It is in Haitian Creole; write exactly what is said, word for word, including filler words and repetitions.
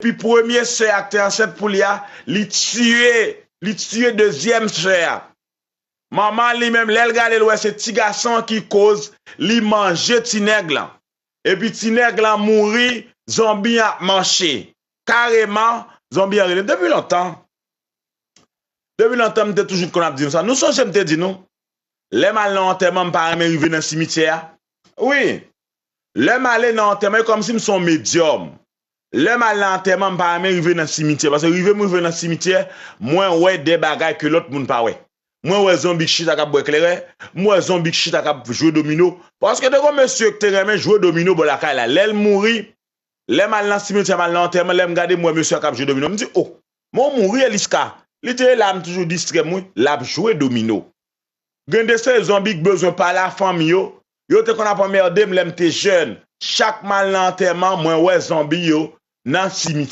epi premye sè a ki te ansent pou li a, li tiye, li tiye dezyèm sè a. Manman li menm, lè l gade, l wè se ti gason an ki koz li manje ti nèg lan. Epi ti nèg lan mouri, zonbi an ap mache. Kareman, zonbi an rele. Depi lontan, depi lontan, m te toujou konn ap di nou sa. Nou sonje m te di nou, lè m al nan antèman, m pa renmen rive nan simityè a. Wi, lè m ale nan antèman, e kòmsi m se yon medyòm. Lè m al nan antèman, m pa renmen rive nan simityè. Paske rive m rive nan simityè, mwen wè de bagay ke lòt moun pa wè. Mwen wè zonbi k chita k ap bwè kleren, mwen wè zonbi k chita k ap jwe domino. Paske te gon mesye ki te renmen jwe domino bò lakay la. Lè l mouri, lè m al nan simityè, m al nan antèman, lè m gade, m wè mesye a k ap jwe domino. M di, o, men w mouri, Eliska. Li te la, m toujou distrè m, wi. L ap jwe domino. Gen de seri zonbi k bezwen pale a fanmi yo. Yo te konn ap anmède m lè m te jèn. Chak m al nan antèman, mwen wè zonbi yo nan simityè.